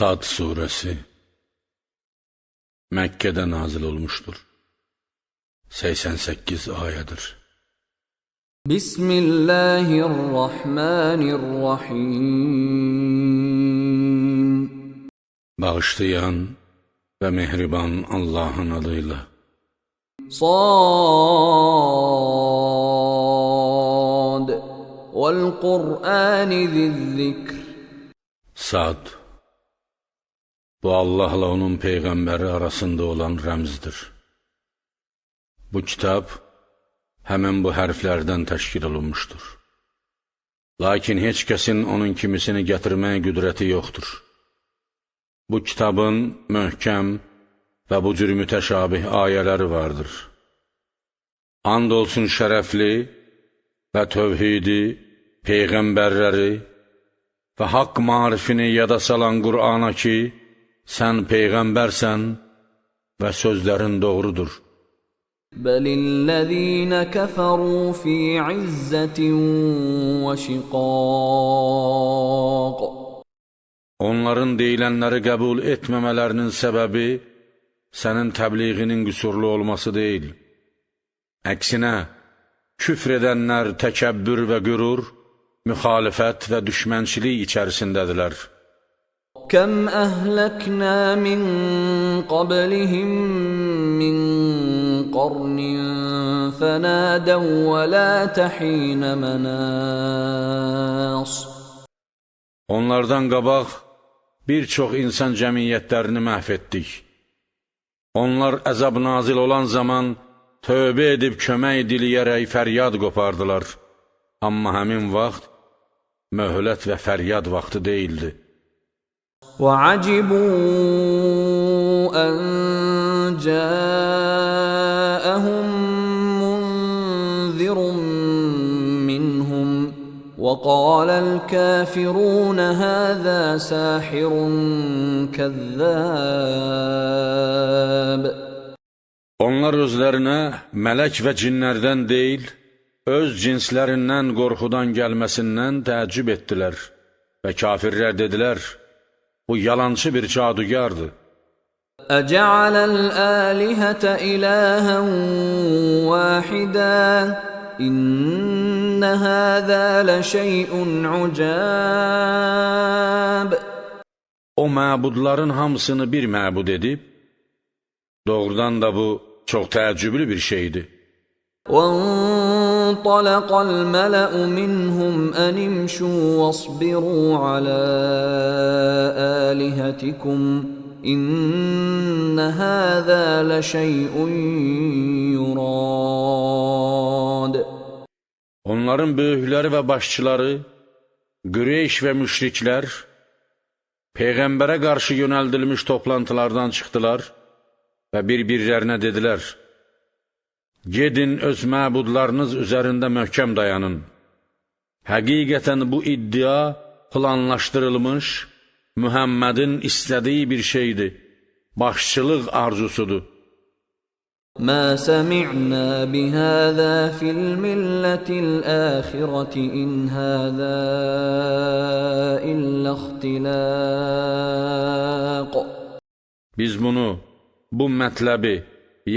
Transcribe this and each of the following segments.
Sad surəsi Məkkədə nazil olmuşdur. 88 ayədir. Bismillahirrahmanirrahim. Bağışlayan və mehriban Allahın adıyla. Sad Vel-Qur'ani ziz-zikr. Sad. Bu Allahla onun Peyğəmbəri arasında olan rəmzdir. Bu kitab həmin bu hərflərdən təşkil olunmuşdur. Lakin heç kəsin onun kimisini gətirməyə qüdrəti yoxdur. Bu kitabın möhkəm və bu cür mütəşabih ayələri vardır. And olsun şərəfli və tövhidi, peyğəmbərləri və haqq maarifini yada salan Qur'ana ki, sən peyğəmbərsən və sözlərin doğrudur. Bəlillezîne kəferû fî izzetin və şiqâq. Onların deyilənləri qəbul etməmələrinin səbəbi sənin təbliğinin qüsurlu olması deyil. Əksinə, küfr edənlər təkəbbür və qürur, müxalifət və düşmənçilik içərisindədirlər. Kəm əhləknə min qablihim min qarnin fənədəv və la təhinə mənas. Onlardan qabaq bir çox insan cəmiyyətlərini məhv etdik. Onlar əzab nazil olan zaman tövbə edib kömək diləyərək fəryad qopardılar. Amma həmin vaxt möhlət və fəryad vaxtı deyildi. وَعَجِبُوا أَنْ جَاءَهُمْ مُنذِرٌ مِّنْهُمْ وَقَالَ الْكَافِرُونَ هَذَا سَاحِرٌ كَذَّابٌ. Onlar özlərinə mələk və cinlərdən deyil, öz cinslərindən qorxudan gəlməsindən təəccüb etdilər və kafirlər dedilər, bu yalançı bir cadugardır. Əcəaləl əlihətə iləhən vahidə, innə həzə ləşeyun ucab. O məbudların hamısını bir məbud edib, doğrudan da bu çox təəccüblü bir şeydir. وانطلق الملأ منهم أن امشوا واصبروا على آلهتكم إن هذا لشيء يراد. Onların böyükləri və başçıları, Qüreyş və müşriklər, Peyğəmbərə qarşı yönəldilmiş toplantılardan çıxdılar və bir-birlərinə dedilər, gedin öz məbudlarınız üzərində möhkəm dayanın. Həqiqətən bu iddia planlaşdırılmış, Mühəmmədin istədiyi bir şeydir, başçılıq arzusudur. Mə səmi'nə bihəzə fil millətil əxirəti in həzə illə ixtilaq. Biz bunu, bu mətləbi,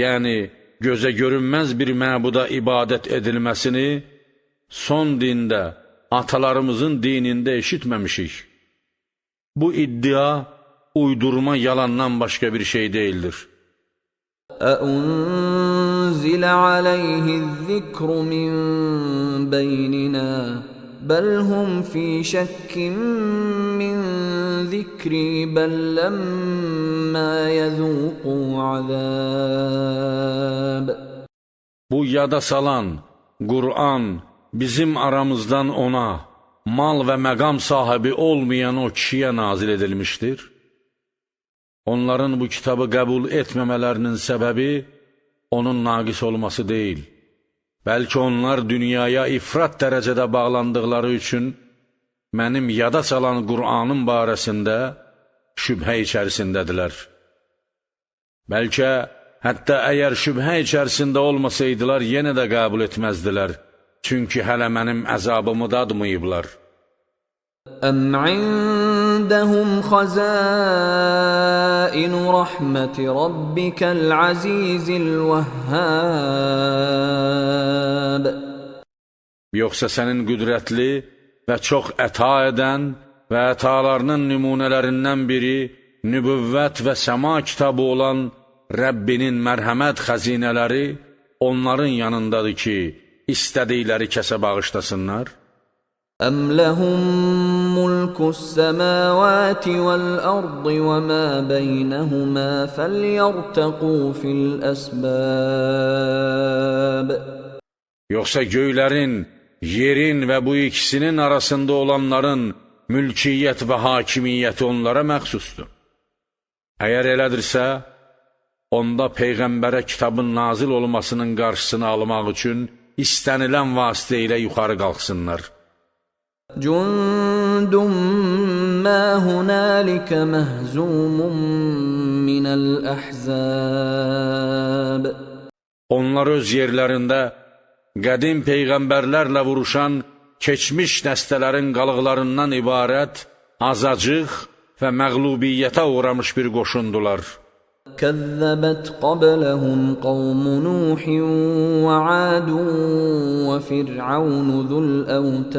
yəni gözə görünməz bir məbuda ibadət edilməsini son dində, atalarımızın dinində eşitməmişik. Bu iddia uydurma yalandan başqa bir şey deyildir. Əunzilə aleyhiz-zikru min beyninə, bəl hum fi şəkkin min zikri, bəl ləmmə yəzuqu azab. Bu yada salan Qur'an bizim aramızdan ona, mal və məqam sahibi olmayan o kişiyə nazil edilmişdir. Onların bu kitabı qəbul etməmələrinin səbəbi onun naqis olması deyil. Bəlkə onlar dünyaya ifrat dərəcədə bağlandıqları üçün mənim yada salan Qur'anım barəsində şübhə içərisindədirlər. Bəlkə hətta əgər şübhə içərisində olmasaydılar, yenə də qəbul etməzdilər. Çünki hələ mənim əzabımı dadmayıblar. Əm عندهم خزائن رحمة ربك العزيز الوهاب. Yoxsa sənin qüdrətli və çox əta edən və ətalarının nümunələrindən biri nübüvvət və səma kitabı olan Rəbbinin mərhəmət xəzinələri onların yanındadır ki, istədikləri kəsə bağışlasınlar? Əm ləhum mulkus səmavati vəl-ərdi və mə beynəhumə fəlyərtəqu fil-əsbəb. Yoxsa göylərin, yerin və bu ikisinin arasında olanların mülkiyyət və hakimiyyəti onlara məxsusdur. Əgər elədirsə, onda Peyğəmbərə kitabın nazil olmasının qarşısını almaq üçün istənilən vasitə ilə yuxarı qalxsınlar. Cundun mə hunalikə məhzumun minəl-əhzəb. Onlar öz yerlərində qədim peyğəmbərlərlə vuruşan keçmiş dəstələrin qalıqlarından ibarət azacıq və məğlubiyyətə uğramış bir qoşundular. Kəzzəbət qabləhum qavmu Nuhin və Adun və Fir'aun zul-əvtəd.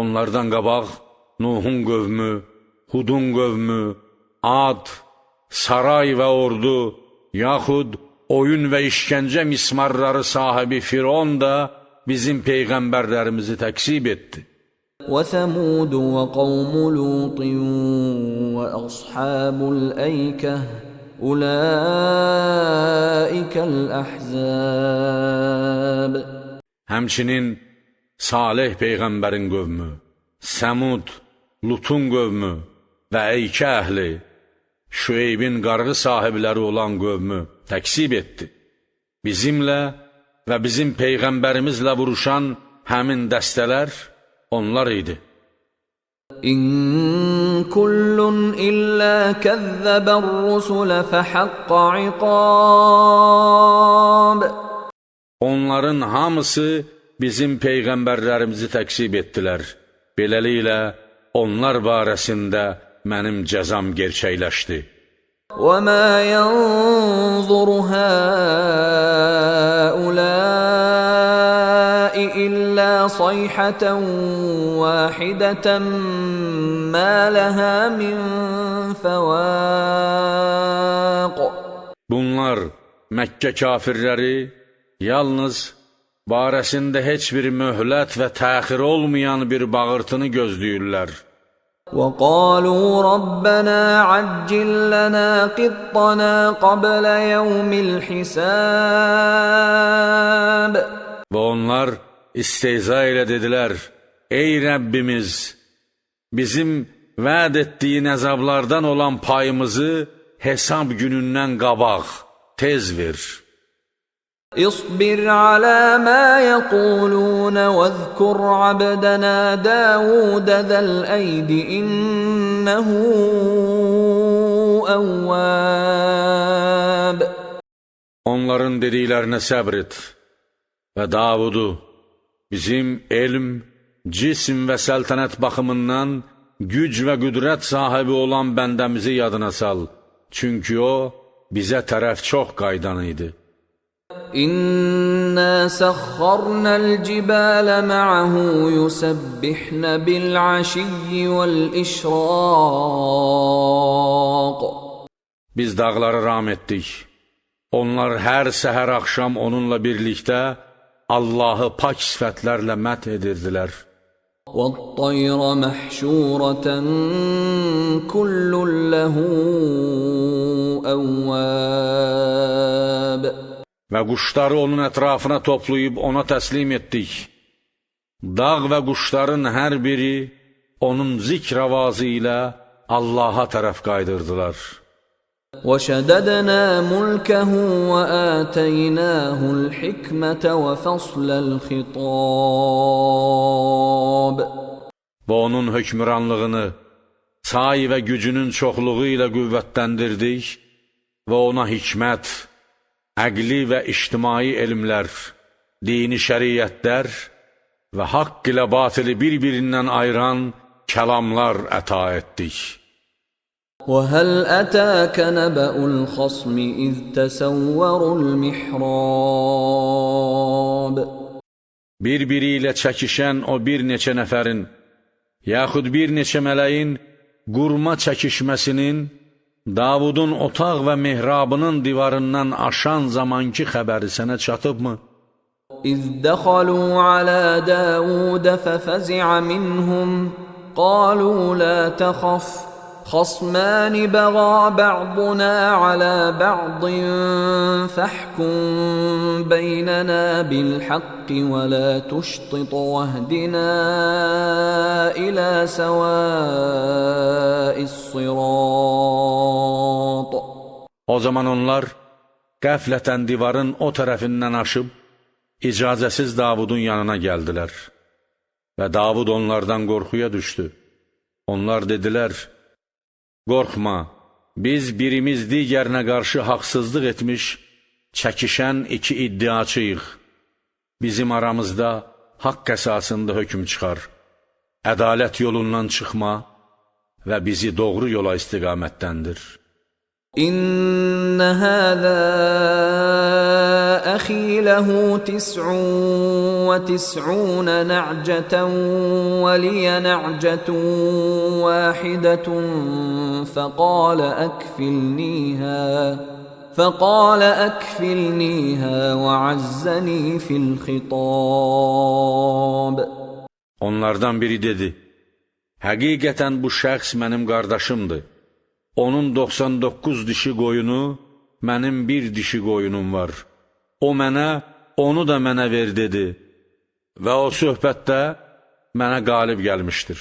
Onlardan qabaq Nuhun qövmü, Hudun qövmü, Ad, saray və ordu, yaxud oyun və işgəncə mismarları sahibi Firon da bizim peyğəmbərlərimizi təksib etdi. وثمود وقوم لوط وأصحاب الأيكة أولئك الأحزاب. Həmçinin Salih peyğəmbərin qövmü, Səmud, Lutun qövmü və Əykə əhli, Şüeybin qarğı sahibləri olan qövmü təksib etdi. Bizimlə və bizim peyğəmbərimizlə vuruşan həmin dəstələr onlar idi. İn kullun illə kəzzəbər-rusulə fəhəqqə iqab. Onların hamısı bizim peyğəmbərlərimizi təksib etdilər. Beləliklə, onlar barəsində mənim cəzam gerçəkləşdi. وَمَا يَنظُرُ هَؤُلَاءِ إِلَّا صَيْحَةً وَاحِدَةً مَا لَهَا مِنْ فَوَاقٍ. Bunlar, Məkkə kafirləri, yalnız barəsində heç bir möhlət və təxir olmayan bir bağırtını gözləyirlər. وَقَالُوا رَبَّنَا عَجِّلْ لَنَا قِطَّنَا قَبْلَ يَوْمِ الْحِسَابِ. Və onlar istehza ilə dedilər, ey Rəbbimiz, bizim vəd etdiyin əzablardan olan payımızı hesab günündən qabaq, tez ver. اصبر على ما يقولون واذكر عبدنا داود ذا الأيد إنه أواب. Onların dediklərinə səbr et və Davudu bizim elm, cism və səltənət baxımından güc və qüdrət sahibi olan bəndəmizi yadına sal. Çünki o bizə tərəf çox qaydan idi. İnna səxxarnəl cibələ ma'ahu yusabbihna bil-aşiyyi vəl-işraq. Biz dağları ram etdik. Onlar hər səhər axşam onunla birlikdə Allahı pak sifətlərlə mədh edirdilər. وَالطَّيْرَ مَحْشُورَةً كُلٌّ لَهُ أَوَّابٌ. Və quşları onun ətrafına toplayıb ona təslim etdik. Dağ və quşların hər biri onun zikr avazı ilə Allaha tərəf qaydırdılar. وَشَدَدْنَا مُلْكَهُ وَآتَيْنَاهُ الْحِكْمَةَ وَفَصْلَ الْخِطَابِ. Və onun hökmranlığını say və gücünün çoxluğu ilə qüvvətləndirdik və ona hikmət, əqli və ictimai elmlər, dini şəriətlər və haqq ilə batili bir-birindən ayıran kəlamlar əta etdik. وَهَلْ أَتَاكَ نَبَأُ الْخَصْمِ إِذْ تَسَوَّرُوا الْمِحْرَابَ. Bir-biri ilə çəkişən o bir neçə nəfərin, yaxud bir neçə mələyin qurma çəkişməsinin Davudun otaq və mehrabının divarından aşan zamanki xəbəri sənə çatıbmı? إِذْ دَخَلُوا عَلَى دَاوُودَ فَفَزِعَ مِنْهُمْ قَالُوا لَا تَخَفْ خَصْمَانِ بَغَى بَعْضُنَا عَلَى بَعْضٍ فَاحْكُم بَيْنَنَا بِالْحَقِّ وَلَا تُشْطِطْ وَاهْدِنَا إِلَى سَوَاءِ الصِّرَاطِ. O zaman onlar qəflətən divarın o tərəfindən aşıb, icazəsiz Davudun yanına gəldilər və Davud onlardan qorxuya düşdü. Onlar dedilər, qorxma, biz birimiz digərinə qarşı haqsızlıq etmiş, çəkişən iki iddiaçıyıq. Bizim aramızda haqq əsasında hökm çıxar. Ədalət yolundan çıxma və bizi doğru yola istiqamətləndir. İnne hâzâ əxî lehu 99 na'ceten ve liye na'cetun vâhidetun fəqâle əkfilnîhâ ve azzenî fil-xitâb. Onlardan biri dedi, həqiqətən bu şəxs mənim qardaşımdır. Onun 99 dişi qoyunu, mənim bir dişi qoyunum var. O mənə, onu da mənə ver dedi və o söhbətdə mənə qalib gəlmişdir.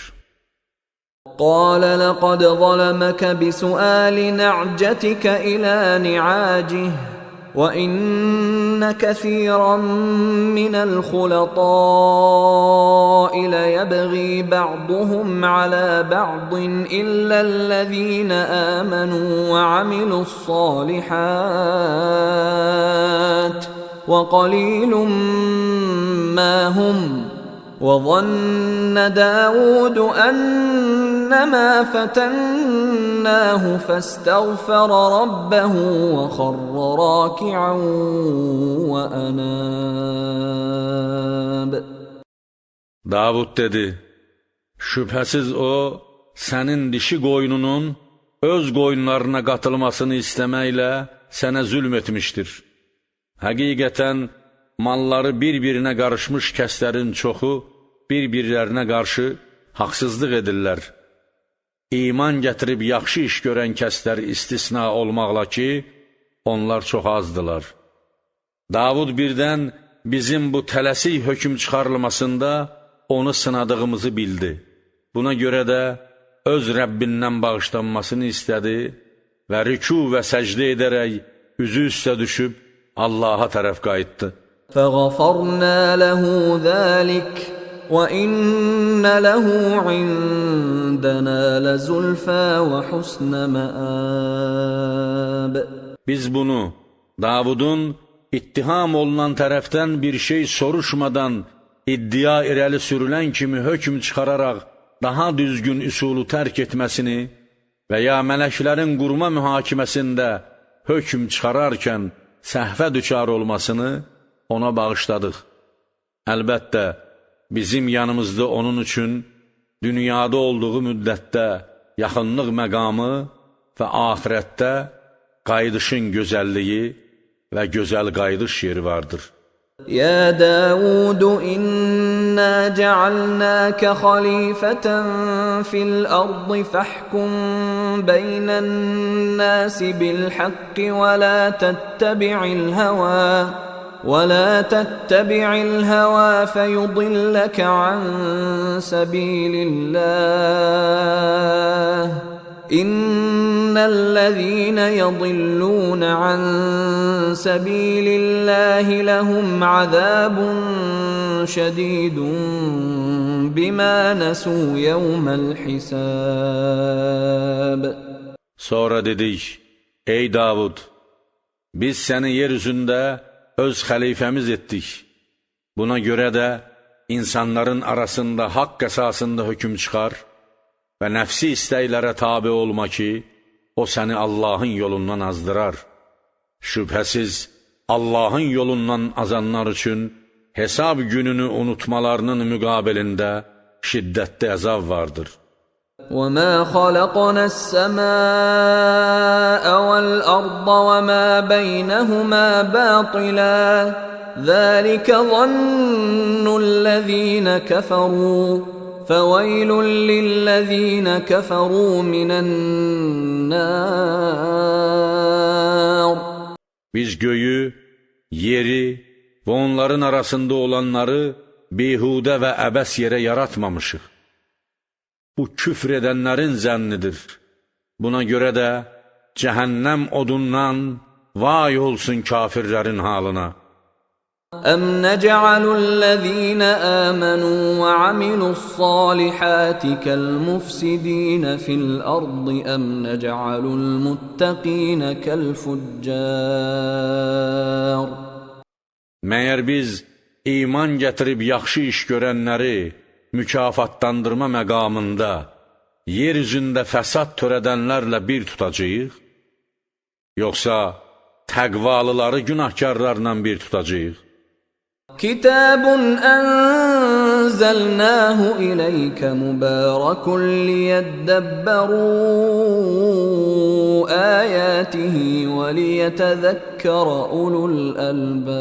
Qalə ləqəd zələməkə bisuəli nə'cətikə ilə ni'acih və innə kəthirən minəl xulətâi ləyəbği bə'duhum alə bə'din illəl-ləzīnə əmənu və amilu's-salihat və qalilun mə hum وظن داود أنما فتناه فاستغفر ربه وخر راكعا وأناب. Davud dedi, şübhəsiz o, sənin dişi qoyununun öz qoyunlarına qatılmasını istəməklə sənə zülm etmişdir. Həqiqətən, malları bir-birinə qarışmış kəslərin çoxu bir-birlərinə qarşı haqsızlıq edirlər. İman gətirib yaxşı iş görən kəslər istisna olmaqla ki, onlar çox azdılar. Davud birdən bizim bu tələsik hökm çıxarılmasında onu sınadığımızı bildi. Buna görə də öz Rəbbindən bağışlanmasını istədi və rükû və səcdə edərək üzü üstə düşüb Allaha tərəf qayıtdı. فَغَفَرْنَا لَهُ ذَلِكَ وَإِنَّ لَهُ عِندَنَا لَزُلْفَى وَحُسْنَ مَآبٍ. Biz bunu Davudun ittiham olunan tərəfdən bir şey soruşmadan iddia irəli sürülən kimi hökm çıxararaq daha düzgün üsulu tərk etməsini və ya mələklərin qurma mühakiməsində hökm çıxararkən səhvə düçar olmasını ona bağışladıq. Əlbəttə, bizim yanımızda onun üçün dünyada olduğu müddətdə yaxınlıq məqamı və axirətdə qayıdışın gözəlliyi və gözəl qayıdış yeri vardır. Ya Davud, inna ca'alnaka xalifatan fil ardı fahkum beynen nasi bil haqqi və la tettebi'il hava وَلَا تَتَّبِعِ الْهَوَى فَيُضِلَّكَ عَنْ سَبِيلِ اللَّهِ إِنَّ الَّذِينَ يَضِلُّونَ عَنْ سَبِيلِ اللَّهِ لَهُمْ عَذَابٌ شَدِيدٌ بِمَا نَسُوا يَوْمَ الْحِسَابِ. Sonra dedik, ey Davud, biz səni yeryüzündə öz xəlifəmiz etdik. Buna görə də insanların arasında haqq əsasında hökm çıxar Və nəfsi istəklərə tabi olma ki, o səni Allahın yolundan azdırar. Şübhəsiz, Allahın yolundan azanlar üçün hesab gününü unutmalarının müqabilində şiddətli əzab vardır. وَمَا خَلَقْنَا السَّمَاءَ وَالْأَرْضَ وَمَا بَيْنَهُمَا بَاطِلًا ذَلِكَ ظَنُّ الَّذِينَ كَفَرُوا فَوَيْلٌ لِلَّذِينَ كَفَرُوا مِنَ النَّارِ. Biz göyü, yeri və onların arasında olanları bihudə və əbəs yerə yaratmamışıq. Bu küfr edənlərin zənnidir. Buna görə də cəhənnəm odundan vay olsun kafirlərin halına. Əm nəc'alu'l-ləzīnə əmənu və amilu's-salihati kəl-mufsidīnə fil-ardı əm nəc'alu'l-muttaqīnə kəl-fuccār. Məyər biz iman gətirib yaxşı iş görənləri mükafatlandırma məqamında yer üzündə fəsad törədənlərlə bir tutacağıq? Yoxsa təqvalıları günahkarlarla bir tutacağıq? Kitabun ənzəlnəhu iləykə mübarəkun liyəddəbbərû əyətihi və liyətəzəkkərə ulul əlbəb.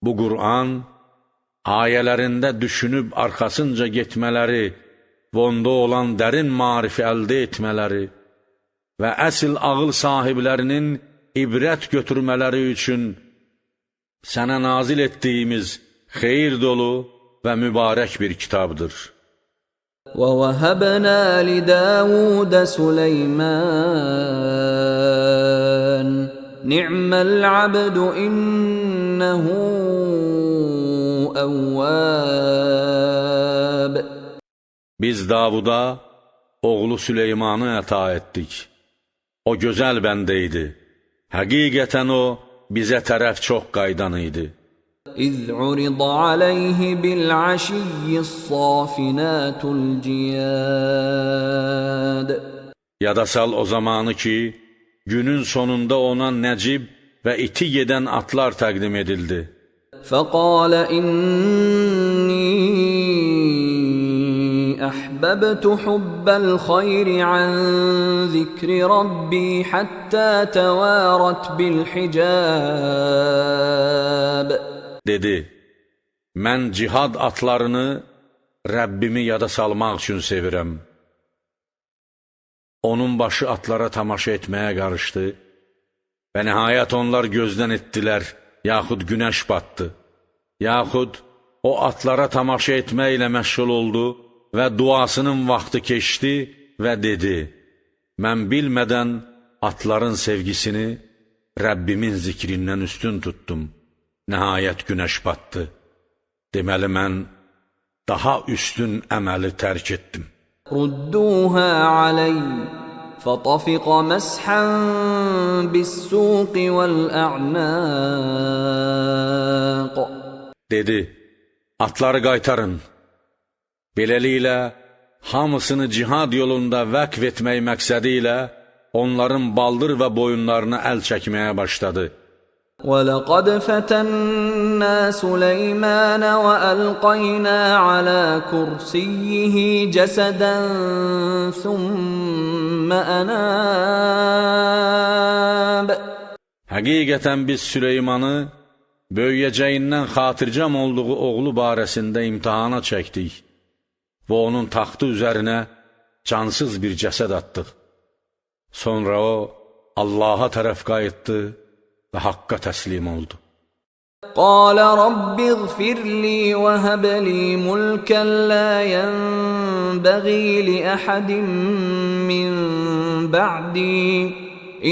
Bu Qur'an, ayələrində düşünüb arxasınca getmələri və onda olan dərin marifi əldə etmələri və əsl ağıl sahiblərinin ibrət götürmələri üçün sənə nazil etdiyimiz xeyir dolu və mübarək bir kitabdır. وَوَهَبْنَا لِدَاوُودَ سُلَيْمَانَ نِعْمَ الْعَبْدُ إِنَّهُ أَوَّابٌ. Biz Davuda oğlu Süleymanı əta etdik. O gözəl bəndə idi. Həqiqətən o, bizə tərəf çox qaydan idi. İz urida aleyhi bil-aşiyyis-safinatul ciyad. Yada sal o zamanı ki, günün sonunda ona nəcib və iti gedən atlar təqdim edildi. Fəqalə inni أحببت حب الخير عن ذكر ربي حتى توارت بالحجاب. Dedi, mən cihad atlarını Rəbbimi yada salmaq üçün sevirəm. Onun başı atlara tamaşa etməyə qarışdı və nəhayət onlar gözdən etdilər, yaxud günəş batdı, yaxud o atlara tamaşa etməklə məşğul oldu və duasının vaxtı keçdi və dedi, mən bilmədən atların sevgisini Rəbbimin zikrindən üstün tutdum. Nəhayət günəş batdı. Deməli, mən daha üstün əməli tərk etdim. Rudduha aley, fatafiqa məshän bis-suqi vəl-ə'naq. Dedi, atları qaytarın. Beləliklə, hamısını cihad yolunda vəqf etmək məqsədi ilə onların baldır və boyunlarına əl çəkməyə başladı. وَلَقَدْ فَتَنَّا سُلَيْمَانَ وَأَلْقَيْنَا عَلَى كُرْسِيِّهِ جَسَدًا ثُمَّ أَنَابَ. Həqiqətən biz Süleymanı böyüyəcəyindən xatircəm olduğu oğlu barəsində imtahana çəkdik və onun taxtı üzərinə cansız bir cəsəd atdıq. Sonra o, Allaha tərəf qayıtdı və haqqa təslim oldu. Qalə Rabbi iğfir li və həb li mulkən la yənbəği li əhədin min bə'di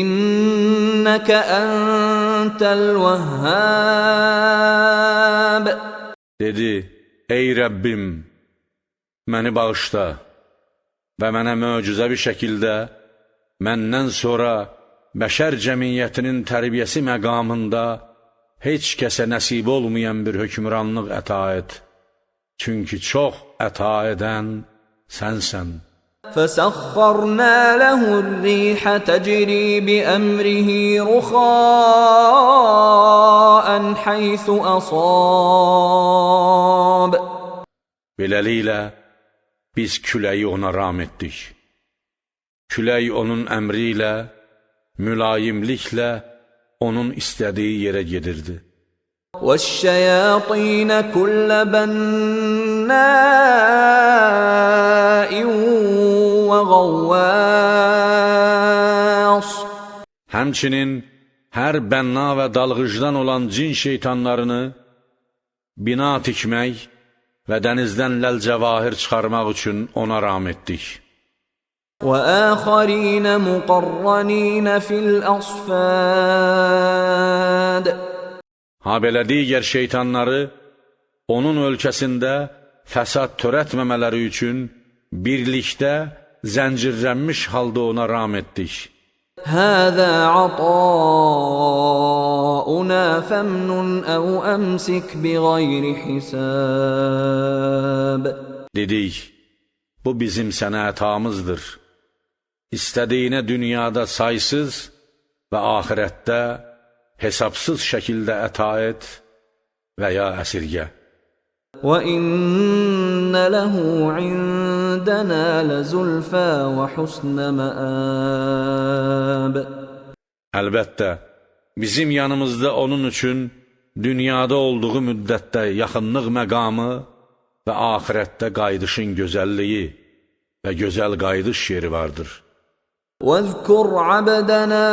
innəkə əntəl vəhhəb. Dedi, ey Rəbbim, məni bağışla və mənə möcüzəvi şəkildə məndən sonra bəşər cəmiyyətinin tərbiyəsi məqamında heç kəsə nəsib olmayan bir hökmranlıq əta et. Çünki çox əta edən sənsən. فسخرنا له الريح تجري بأمره رخاء حيث أصاب. Beləliklə, biz küləyi ona ram etdik. Külək onun əmri ilə, mülayimliklə onun istədiyi yerə gedirdi. وَالشَّيَاطِينَ كُلَّ بَنَّاءٍ وَغَوَّاصٍ. Həmçinin hər bənna və dalğıcdan olan cin şeytanlarını bina tikmək və dənizdən ləl-cəvahir çıxarmaq üçün ona ram etdik. وَآخَرِينَ مُقَرَّنِينَ فِي الْأَصْفَادِ. Ha belə digər şeytanları onun ölkəsində fəsad törətməmələri üçün birlikdə zəncirlənmiş halda ona ram etdik. هَذَا عَطَاؤُنَا فَامْنُنْ أَوْ أَمْسِكْ بِغَيْرِ حِسَابٍ. Dedik, bu bizim sənə ətamızdır. İstədiyinə dünyada saysız və axirətdə hesabsız şəkildə əta et və ya əsirgə. وَإِنَّ لَهُ عِندَنَا لَزُلْفَى وَحُسْنَ مَآبٍ. Əlbəttə, bizim yanımızda onun üçün dünyada olduğu müddətdə yaxınlıq məqamı və axirətdə qayıdışın gözəlliyi və gözəl qayıdış yeri vardır. وَاذْكُرْ عَبْدَنَا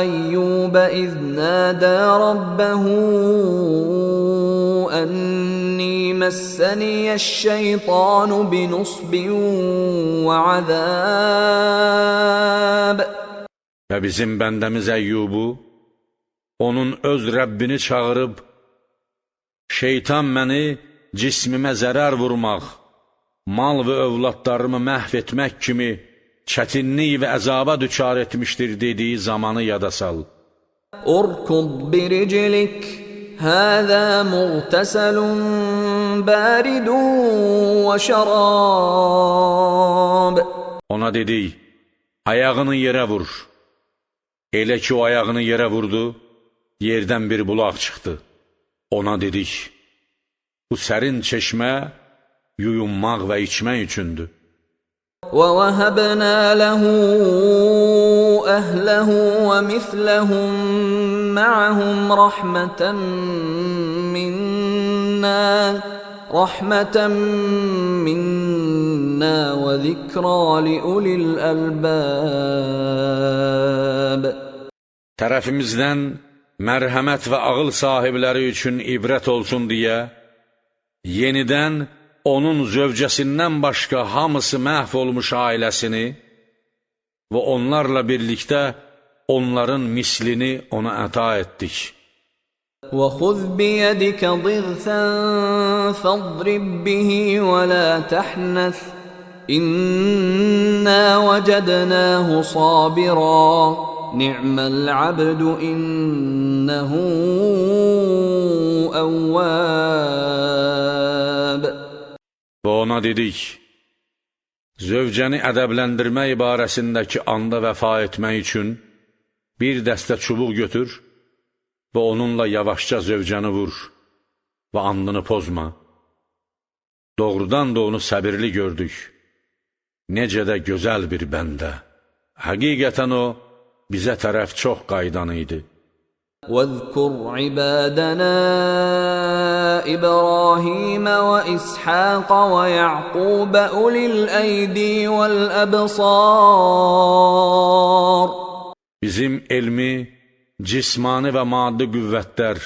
أَيُّوبَ إِذْ نَادَى رَبَّهُ أَنِّي مَسَّنِيَ الشَّيْطَانُ بِنُصْبٍ وَعَذَابٍ. Və bizim bəndəmiz Əyyubu, onun öz Rəbbini çağırıb, şeytan məni cismimə zərər vurmaq, mal və övladlarımı məhv etmək kimi çətinlik və əzaba düçar etmişdir dediyi zamanı yada sal. Urkud biriclik, həzə muğtəsəlun bəridun və şərab. Ona dedik, ayağını yerə vur. Elə ki, o ayağını yerə vurdu, yerdən bir bulaq çıxdı. Ona dedik, bu sərin çeşmə yuyunmaq və içmək üçündür. وَوَهَبْنَا لَهُ أَهْلَهُ وَمِثْلَهُمْ مَعَهُمْ رَحْمَةً مِنَّا وَذِكْرَى لِأُولِي الْأَلْبَابِ. Tərəfimizdən mərhəmət və ağıl sahibləri üçün ibrət olsun deyə, yenidən onun zövcəsindən başqa hamısı məhv olmuş ailəsini və onlarla birlikdə onların mislini ona əta etdik. وَخُذْ بِيَدِكَ ضِغْثًا فَاضْرِبْ بِهِ وَلَا تَحْنَثْ إِنَّا وَجَدْنَاهُ صَابِرًا نِعْمَ الْعَبْدُ إِنَّهُ أَوَّابٌ. Və ona dedik, zövcəni ədəbləndirmək barəsindəki anda vəfa etmək üçün bir dəstə çubuq götür və onunla yavaşca zövcəni vur və andını pozma. Doğrudan da onu səbirli gördük. Necə də gözəl bir bəndə. Həqiqətən o, bizə tərəf çox qaydan idi. وَاذْكُرْ عِبَادَنَا إِبْرَاهِيمَ وَإِسْحَاقَ وَيَعْقُوبَ أُولِي الْأَيْدِي وَالْأَبْصَارِ. Bizim elmi, cismani və maddi qüvvətlər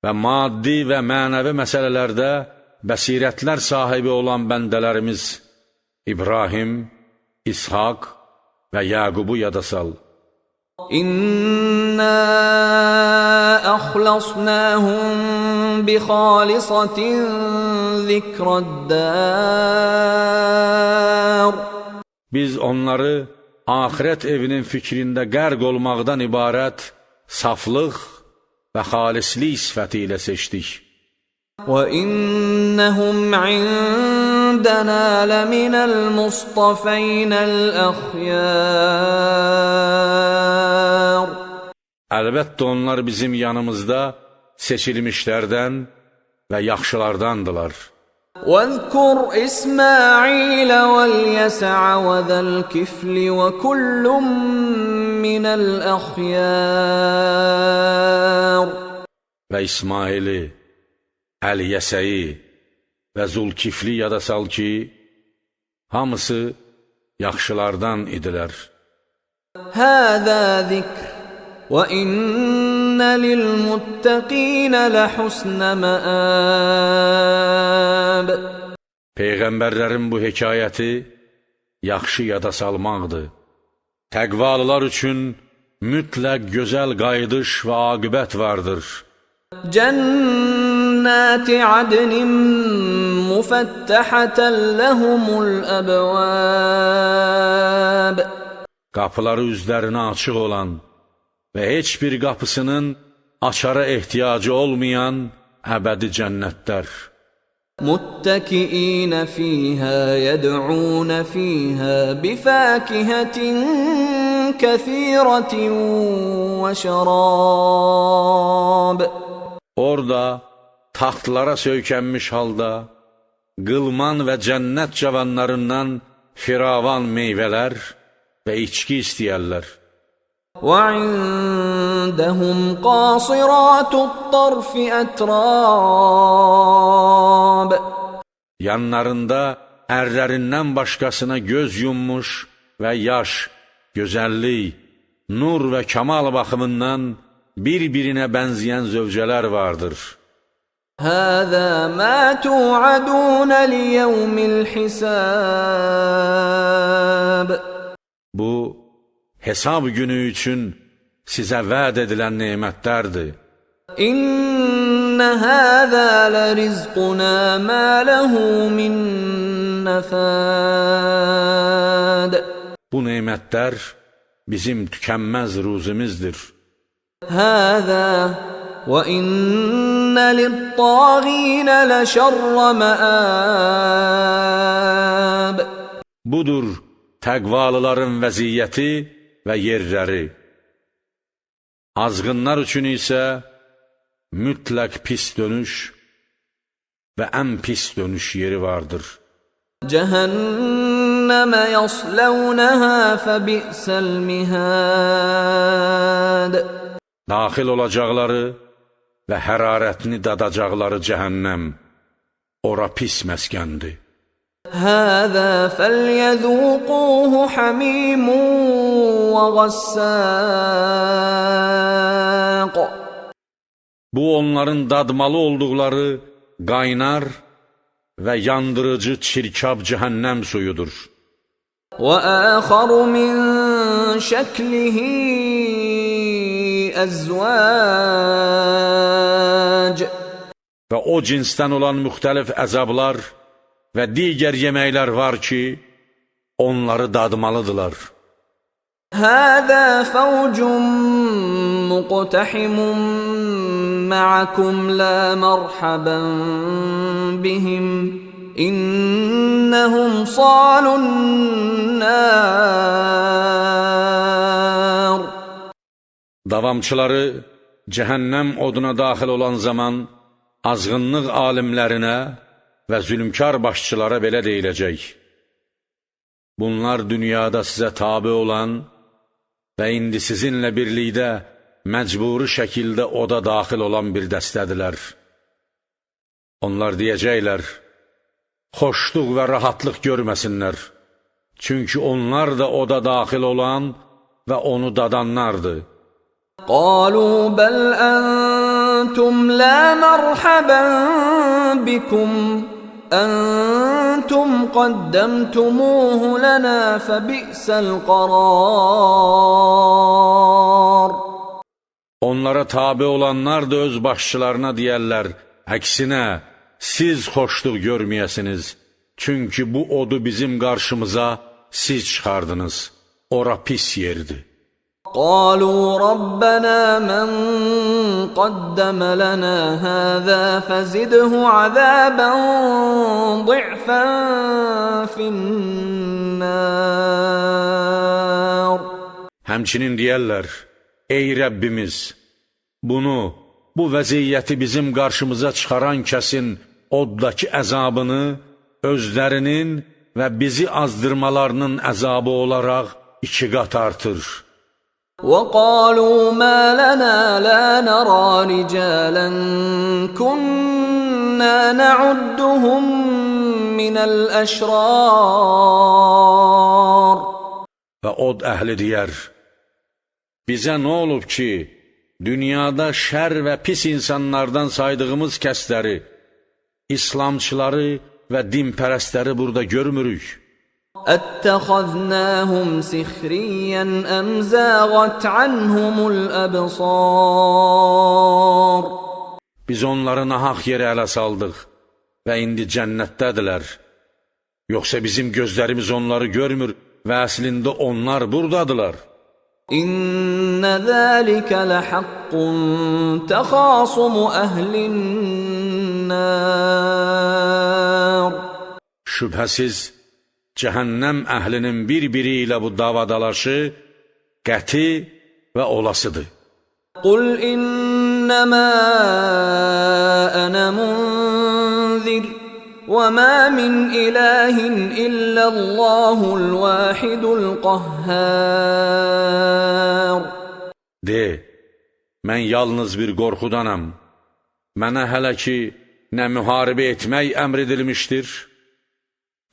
və maddi və mənəvi məsələlərdə bəsirətlər sahibi olan bəndələrimiz İbrahim, İshaq və Yaqubu yada sal. İnna əxlasnahum bixalisatin zikrəd-dar. Biz onları axirət evinin fikrində qərq olmaqdan ibarət saflıq və xalislik sifəti ilə seçdik. وإنهم عندنا لمن المصطفين الأخيار. Əlbəttə onlar bizim yanımızda seçilmişlərdən və yaxşılardandılar. واذكر إسماعيل واليسع وذا الكفل وكل من الأخيار. Və İsmaili, Əl-Yəsəyi və Zulkifli yada sal ki, hamısı yaxşılardan idilər. هذا ذكر وإن للمتقين لحسن مآب. Peyğəmbərlərin bu hekayəti yaxşı yada salmaqdır. Təqvalılar üçün mütləq gözəl qayıdış və aqibət vardır. جنات عدن مفتحة لهم الأبواب. Qapıları üzlərinə açıq olan və heç bir qapısının açara ehtiyacı olmayan əbədi cənnətlər. متكئين فيها يدعون فيها بفاكهة كثيرة وشراب. Orada taxtlara söykənmiş halda qılman və cənnət cavanlarından firavan meyvələr və içki istəyərlər. وعندهم قاصرات الطرف أتراب. Yanlarında ərlərindən başqasına göz yummuş və yaş, gözəllik, nur və kamal baxımından bir-birinə bənzəyən zövcələr vardır. هذا ما توعدون ليوم الحساب. Bu, hesab günü üçün sizə vəd edilən nemətlərdir. إن هذا لرزقنا ما له من نفاد. Bu nemətlər bizim tükənməz ruzimizdir. هذا وإن للطاغين لشر مآب. Budur təqvalıların vəziyyəti və yerləri. Azğınlar üçün isə mütləq pis dönüş və ən pis dönüş yeri vardır. جهنم يصلونها فبئس المهاد. Daxil olacaqları və hərarətini dadacaqları cəhənnəm, ora pis məskəndir. هذا فليذوقوه حميم وغساق. Bu, onların dadmalı olduqları qaynar və yandırıcı çirkab cəhənnəm suyudur. وآخر من شكله أزواج. Və o cinsdən olan müxtəlif əzablar və digər yeməklər var ki, onları dadmalıdırlar. هذا فوج مقتحم معكم لا مرحبا بهم إنهم صالوا النار. Davamçıları cəhənnəm oduna daxil olan zaman azğınlıq alimlərinə və zülmkar başçılara belə deyiləcək: Bunlar dünyada sizə tabi olan və indi sizinlə birlikdə məcburi şəkildə oda daxil olan bir dəstədirlər. Onlar deyəcəklər: xoşluq və rahatlıq görməsinlər. Çünki onlar da oda daxil olan və onu dadanlardır. قالوا بل أنتم لا مرحبا بكم أنتم قدمتموه لنا فبئس القرار. Onlara tabi olanlar da öz başçılarına deyərlər: əksinə, siz xoşluq görməyəsiniz, çünki bu odu bizim qarşımıza siz çıxardınız, ora pis yerdir. قالوا ربنا من قدم لنا هذا فزده عذابا ضعفا في النار. Həmçinin deyərlər, ey Rəbbimiz, bunu, bu vəziyyəti bizim qarşımıza çıxaran kəsin oddakı əzabını özlərinin və bizi azdırmalarının əzabı olaraq iki qat artır. وَقَالُوا مَا لَنَا لَا نَرَى رِجَالًا كُنَّا نَعُدُّهُم مِّنَ الْأَشْرَارِ. Və od əhli deyər, bizə nə olub ki, dünyada şər və pis insanlardan saydığımız kəsləri, İslamçıları və dinpərəstləri burada görmürük. أَتَّخَذْنَاهُمْ سِخْرِيًّا أَمْ زَاغَتْ عَنْهُمُ الْأَبْصَارُ. Biz onları nahaq yerə ələ saldıq və indi cənnətdədirlər. Yoxsa bizim gözlərimiz onları görmür və əslində onlar buradadılar. İnne zâlike lehakkun tehâsumu ehli'n-nâr. Şübhəsiz, cəhənnəm əhlinin bir-biri ilə bu davadalaşı qəti və olasıdır. Qul innəmâ ənə munzir və mâ min ilahin illəllâhul vâhidul qahhâr. De, mən yalnız bir qorxudanam. Mənə hələ ki, nə müharibə etmək əmr edilmişdir,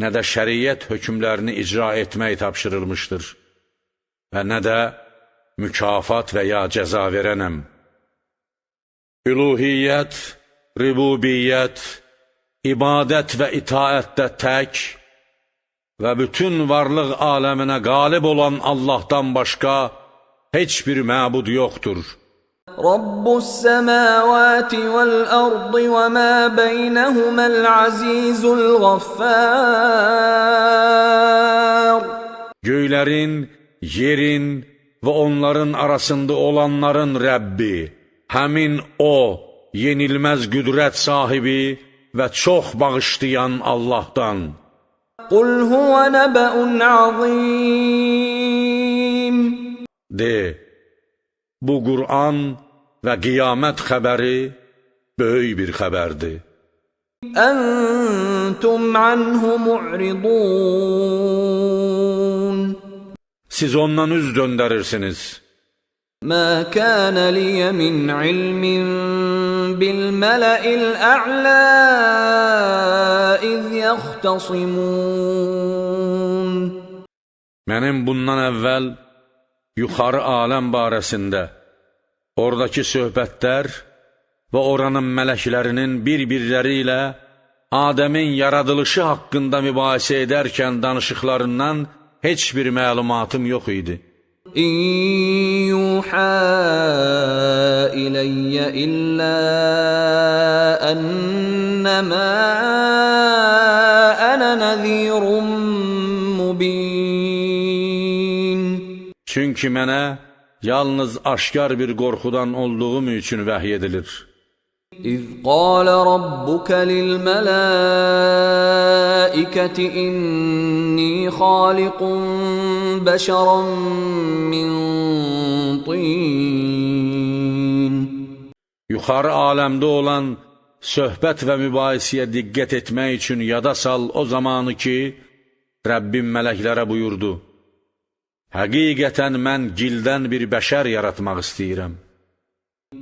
nə də şəriət hökmlərini icra etmək tapşırılmışdır və nə də mükafat və ya cəza verənəm. Üluhiyyət, rübubiyyət, ibadət və itaətdə tək və bütün varlıq aləminə qalib olan Allahdan başqa heç bir məbud yoxdur. Rabbus semavati vel ardı ve ma beynehumel azizul gaffar. Göylərin, yerin və onların arasında olanların Rəbbi, həmin O, yenilməz qüdrət sahibi və çox bağışlayan Allahdan. Qul huve nebe'un azim. De, bu Qur'an və qiyamət xəbəri böyük bir xəbərdir. Entum anhu mu'ridun. Siz ondan üz döndərirsiniz. Ma kana liya min ilmin bil mela'il a'la iz yahtasimun. Mənim bundan əvvəl yuxarı aləm barəsində oradakı söhbətlər və oranın mələklərinin bir-birləri ilə Adəmin yaradılışı haqqında mübahisə edərkən danışıqlarından heç bir məlumatım yox idi. İn yuhā iləyyə illə ennəmə ənə nəzirun mubin. Çünki mənə yalnız aşkar bir qorxudan olduğum üçün vəhy edilir. İz qâle rabbuke lil melâiketi inni xâliqun bəşəran min tin. Yuxarı aləmdə olan söhbət və mübahisəyə diqqət etmək üçün yada sal o zamanı ki, Rəbbim mələklərə buyurdu: Həqiqətən mən gildən bir bəşər yaratmaq istəyirəm.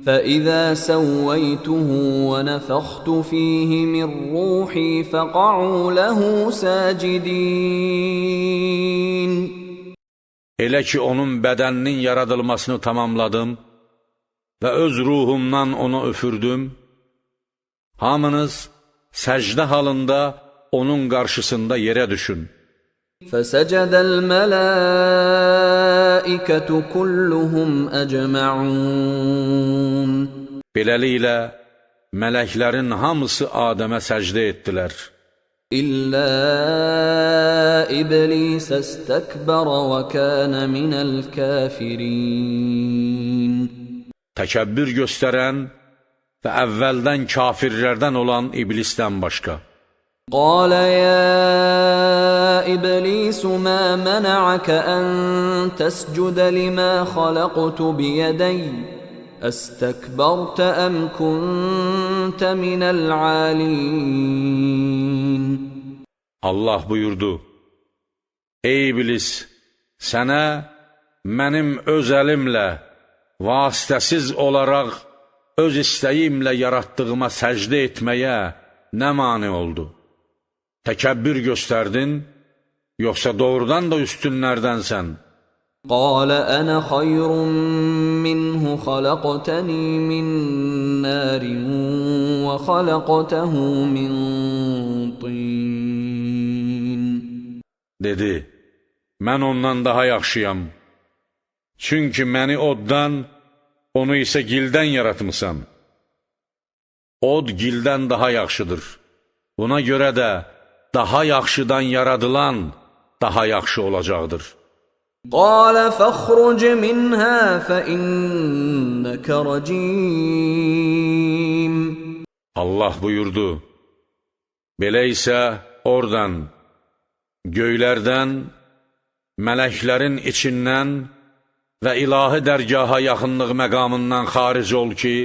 فَإِذَا سَوَّيْتُهُ وَنَفَخْتُ فِيهِ مِنْ رُوحِي فَقَعُوا لَهُ سَاجِدِينَ. Elə ki, onun bədəninin yaradılmasını tamamladım və öz ruhumdan ona üfürdüm, hamınız səcdə halında onun qarşısında yerə düşün. فَسَجَدَ الْمَلَائِكَةُ كُلُّهُمْ أَجْمَعُونَ. Beləliklə, mələklərin hamısı Adəmə səcdə etdilər. İllə إبليس استكبر وكان من الكافرين. Təkəbbür göstərən və əvvəldən kafirlərdən olan iblisdən başqa. قال يا إبليس ما منعك أن تسجد لما خلقت بيدي أستكبرت أم كنت من العالين. Allah buyurdu, Ey iblis, sənə mənim öz əlimlə, vasitəsiz olaraq öz istəyimlə yaratdığıma səcdə etməyə nə mane oldu? Təkəbbür göstərdin, yoxsa doğrudan da üstünlərdənsən? قال أنا خير منه خلقتني من نار وخلقته من طين. Dedi, mən ondan daha yaxşıyam. Çünki məni oddan, onu isə gildən yaratmısan. Od gildən daha yaxşıdır. Buna görə də daha yaxşıdan yaradılan daha yaxşı olacaqdır. قال فاخرج منها فإنك رجيم. Allah buyurdu, belə isə oradan, göylərdən, mələklərin içindən və ilahi dərgaha yaxınlıq məqamından xaric ol ki,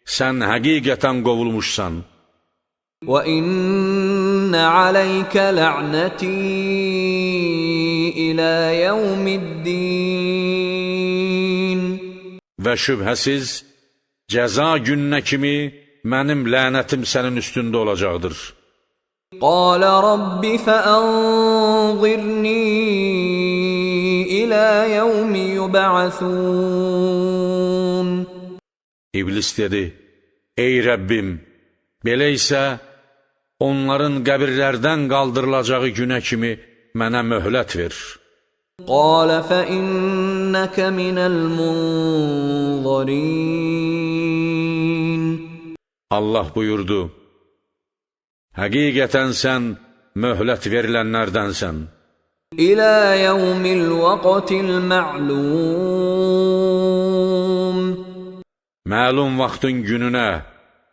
sən həqiqətən qovulmuşsan. وَإِنَّ عَلَيْكَ لَعْنَتِي إِلَى يَوْمِ الدِّينِ. Və şübhəsiz, cəza gününə kimi mənim lənətim sənin üstündə olacaqdır. قال رب فأنظرني إلى يوم يبعثون. İblis dedi, ey Rəbbim, belə isə onların qəbirlərdən qaldırılacağı günə kimi mənə möhlət ver. قال فإنك من المنظرين. Allah buyurdu, həqiqətən sən möhlət verilənlərdənsən. إلى يوم الوقت المعلوم. Məlum vaxtın gününə,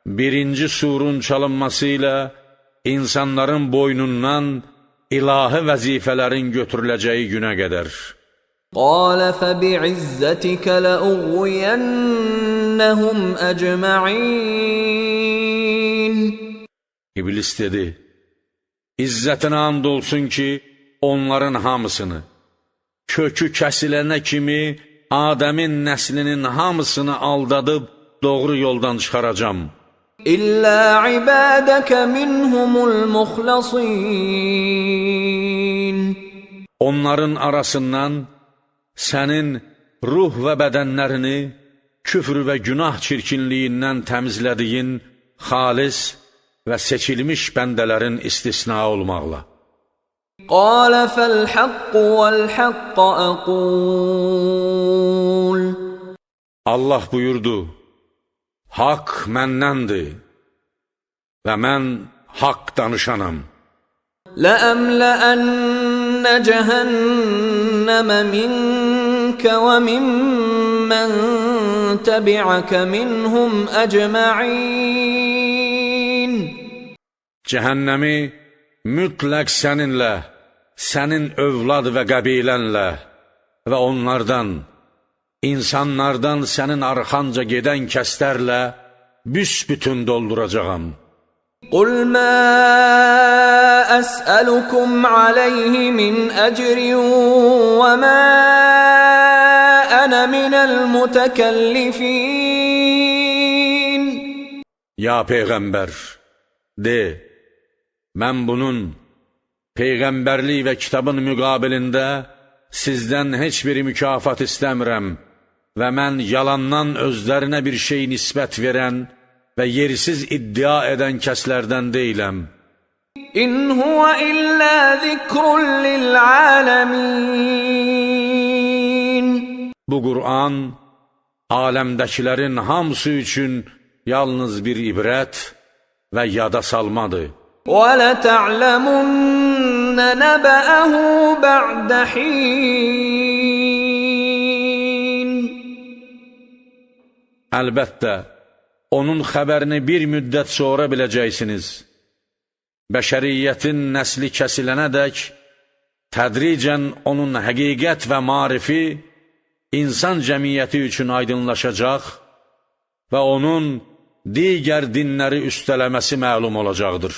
birinci surun çalınması ilə insanların boynundan ilahi vəzifələrin götürüləcəyi günə qədər. قال فبعزتك لأغوينهم أجمعين. İblis dedi, İzzətinə and olsun ki, onların hamısını, kökü kəsilənə kimi Adəmin nəslinin hamısını aldadıb doğru yoldan çıxaracam. إلا عبادك منهم المخلصين. Onların arasından sənin ruh və bədənlərini küfr və günah çirkinliyindən təmizlədiyin xalis və seçilmiş bəndələrin istisna olmaqla. قال فالحق والحق أقول. Allah buyurdu, Haqq məndəndir və mən haqq danışanam. لأملأن جهنم منك وممن تبعك منهم أجمعين. Cəhənnəmi mütləq səninlə, sənin övlad və qəbilənlə və onlardan, insanlardan sənin arxanca gedən kəslərlə büsbütün dolduracağam. قل ما أسألكم عليه من أجر وما أنا من المتكلفين. Ya Peyğəmbər, de, mən bunun Peyğəmbərlik və kitabın müqabilində sizdən heç bir mükafat istəmirəm və mən yalandan özlərinə bir şey nisbət verən və yersiz iddia edən kəslərdən deyiləm. إن هو إلا ذكر للعالمين. Bu Qur'an aləmdəkilərin hamısı üçün yalnız bir ibrət və yada salmadır. ولتعلمن نبأه بعد حين. Əlbəttə, onun xəbərini bir müddət sonra biləcəksiniz. Bəşəriyyətin nəsli kəsilənədək, tədricən onun həqiqət və marifi insan cəmiyyəti üçün aydınlaşacaq və onun digər dinləri üstələməsi məlum olacaqdır.